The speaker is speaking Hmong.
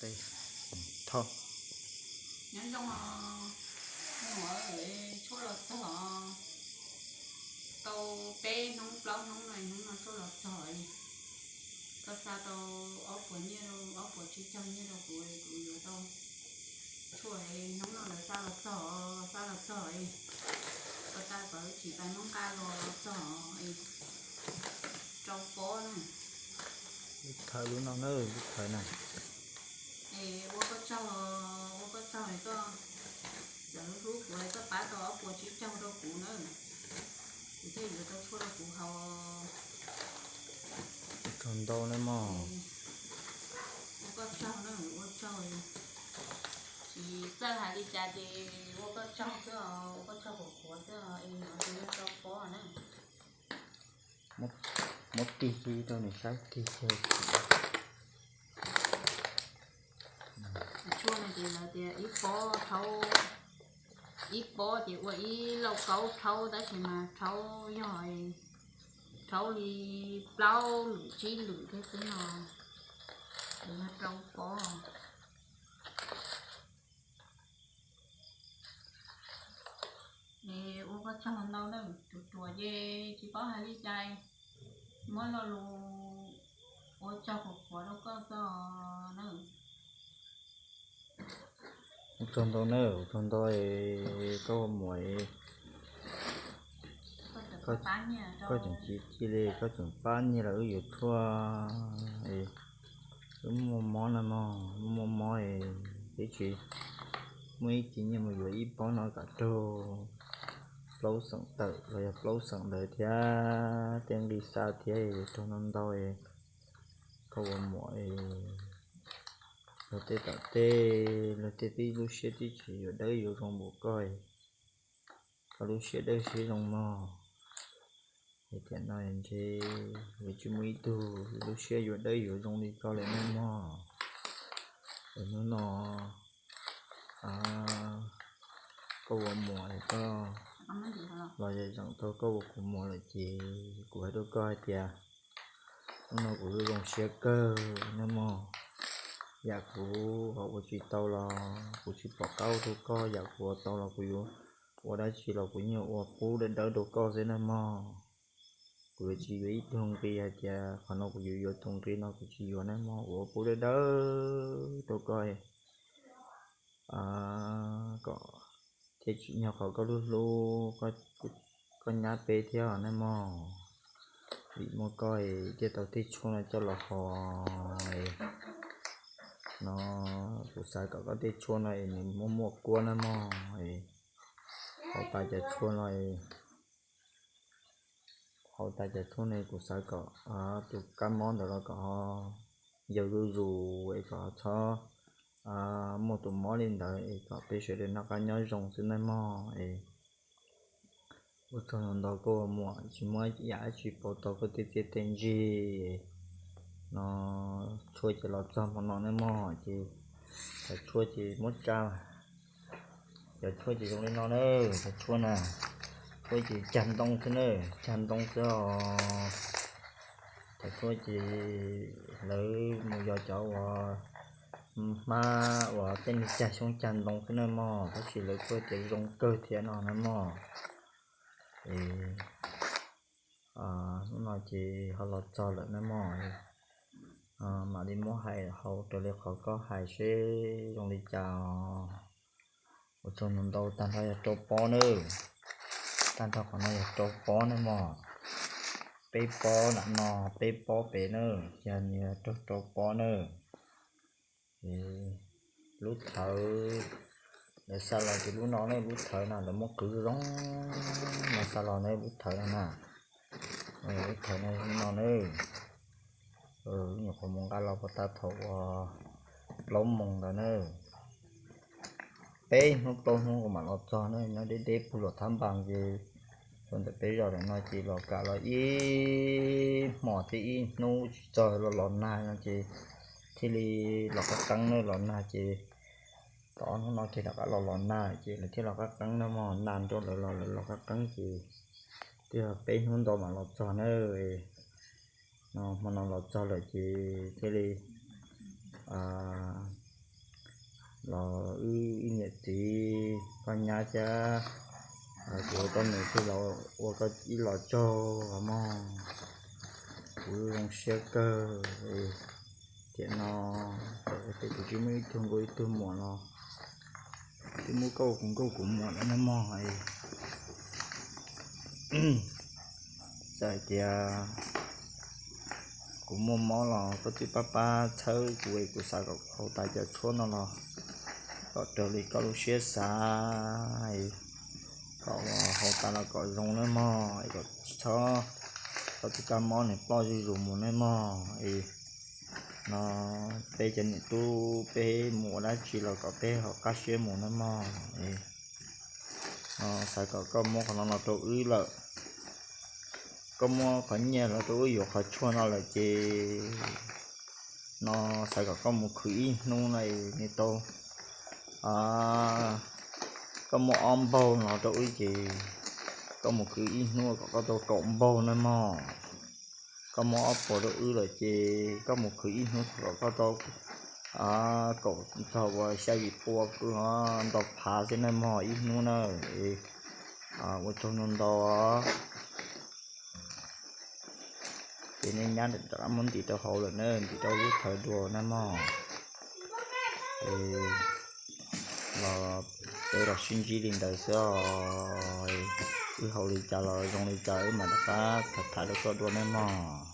Tej thoj. Nyob zoo os, muam, tshuaj los txog tau peb hnub plaub hnub no, hnub no tshuaj los txog. Koj xa tau ob puas nyiaj, ob puas tsib caug nyiaj rau kuv, kuv yuav tau tshuaj. Hnub no lawv xa los txog, xa los txog. Koj xa kom tsis pais muab nqa los txog. Rau pob na. Lub thawv lub no na, lub thawv na. Es ua koj tsaug, ua koj tsaug es koj txawm hlub kuv es koj pab tau ob puas tsib caug rau kuv na. Kuv thiaj yuav tau tshuaj rau kuv haus. Tsaug ntau na mog. Ua koj tsaug na, ua tsaug. Tsis txawj hais li cas ces ua koj tsaug xwb os, ua koj tsaug qhuav qhuav xwb os, es no ces yog rau pob na. Muab tig rau nws saib tig. Tshuaj no ces lawv tias ib pob rhaub, ib pob ces ua ib lauj kaub rhaub, tab sis mas rhaub yog rhaub li plaub lwm tsib lwm thiab xwb no, ces yog rau pob. Es ua koj tsaug ntau na, ruam ruam ces tsis paub hais li cas, muab lo lus ua tsaug qhuav qhuav rau koj xwb na. Ua tsaug ntau na, ua tsaug ntau es koj ua muam, koj tseem tsis cia li, koj tseem pab nyiaj los wb yuav tshuaj es wb muaj mob na mog, wb muaj mob es twb tsis muaj ib ce nyiaj mus yuav ib pob no kom raug plaub xeem tawm los yog plaub xeem ntawd thiab tej nqi xa thiab, ua tsaug ntau ntau es koj ua muam es luag tej tom tej, luag tej tib lub siab twb tsis yuav dawb yuav zoo npaum koj, koj lub siab dawb siab zoo mog. Es tiam no ntshe yuav tsis muaj ib tug lub siab yuav dawb yuav zoo li koj lawm nawb mog. Es hnub no koj ua muam es koj los zeem tau koj ua kuv muam lawm ces kuv hais rau koj hais tias hnub no kuv zoo siab kawg nawb mog. Yam kuv ho ua tsis tau los kuv tsis pom qab ua rau koj, yam kuv ua tau los kuv yuav ua dab tsi los kuv yeej ua pub dawb dawb rau koj xwb nawb mog. Kuv yuav tsis yuav ib tug nqi hais tias qhov no kuv yuav yuav tus nqi no kuv tsis yuav nawb mog, kuv ua pub dawb dawb rau koj kom thiaj tsim nyog qhov koj hlub hlub koj nyab peb thiab nawb mog. Vim muaj koj es thiaj tau tej tshuaj no coj los haus no. Kuv xav kom koj tej tshuaj no es nws muaj muaj kuab nawb mog. Haus tas cov tshuaj no, haus tas cov tshuaj no kuv xav kom tus kab mob ntawd los kom ho yau zuj zus es kom txhob muaj tus mob li ntawd es kom peb sawv daws noj qab nyob zoo xwb nawb mog. Es ua tsaug ntau koj ua muam tsis muab yam dab tsi pauv tau koj tej txiaj tej ntsig no. Tshuaj ces los txog hmo no nawb mog, ces cov tshuaj ces muab tsa, cov tshuaj ces zoo li no na, cov tshuaj na, tshuaj ces cag ntoo xwb na, cag ntoo xwb os. Cov tshuaj ces lawv mus yog cov uas hmab uas tej me cag xyoob cag ntoo xwb na mog, tab sis lawv kuj tias zoo kawg thiab no na mog. Es hnub no ces ho los txog lawm na mog, mam li muab hais haus raws li qhov koj hais seb zoo li cas. Ua tsaug ntau ntau, tag nrho yog rau pob nawb, tag nrho qhov no yog rau pob nawb mog. Peb pob nram no, peb pob pem nawb, yog nws yog raug rau pob nawb. Lub thawv, lawv xa los ces lub no na, lub thawv no lawv muab qhwv zoo, lawv xa los na, lub thawv no na, lub thawv no no na. Nyuam qhuav mus nqa los puas tas thaum uas plaub moos ntawd na. Peb hnub plaub hnub kuv mam los txog na, nyob deb deb puag Luam Thab Npas ces rau ntawm peb zos lawm no ces los kam los ib hmos thiab ib hnub tsis txog los los nag no ces thiaj li los qab qeeb na, los nag ces tau ob hnub no ces rov qab los los nag ces lawv thiaj los qab qeeb na mog, nag nrau lawv los lawv los qab qeeb ces twb yog peb hnub ntau mam los txog na. No hmo no los txog lawm ces thiaj li Wb ib niam txiv koj nyab thiab, kuv ua koj niam thiab los ua koj ib los tsaug mog. Kuv zoo siab kawg. Tiam no, kuv tsis muaj ib tug nkauj ib tug muam los, tsis muaj koj kuv nkauj kuv muam lawm nawb mog. Txawm hais tias kuv muaj mob los koj twb pab pab txhawb kuv es kuv xav kom haus tas cov tshuaj no los kom raws li koj lub siab xav, kom haus tas los kom zoo nawb mog, kom tsis txhob, koj twb kab mob nws ploj zuj zus mus nawb mog. No peb cov niam tub peb mus ua dab tsi los kom peb ho qab siab mus nawb mog. No xav kom koj muab qhov no los rau wb lawm, koj muab qhov nyiaj los rau wb yuav qhov tshuaj no lawm ces no xav kom koj mus khwv ib hnub no nws tau, koj muab ob npaug los rau wb ces koj mus khwv ib hnub kom koj tau kaum npaug nawb mog. Koj muab ob puas rau wb lawm ces koj mus khwv ib hnub kom koj tau kaum txog uas xya yim pua kwv ho ntau phav xwb nawb mog ib hnub na. Ua tsaug ntau ntau. Ces nej nyab rov qab muab ntim rau hauv lawm na, ntim rau lub thawv dua nawb mog. Los peb los sib ntsib li ntawd xwb os. Wb haus li cas los zoo li cas wb mam rov qab tham tham rau koj dua nawb mog.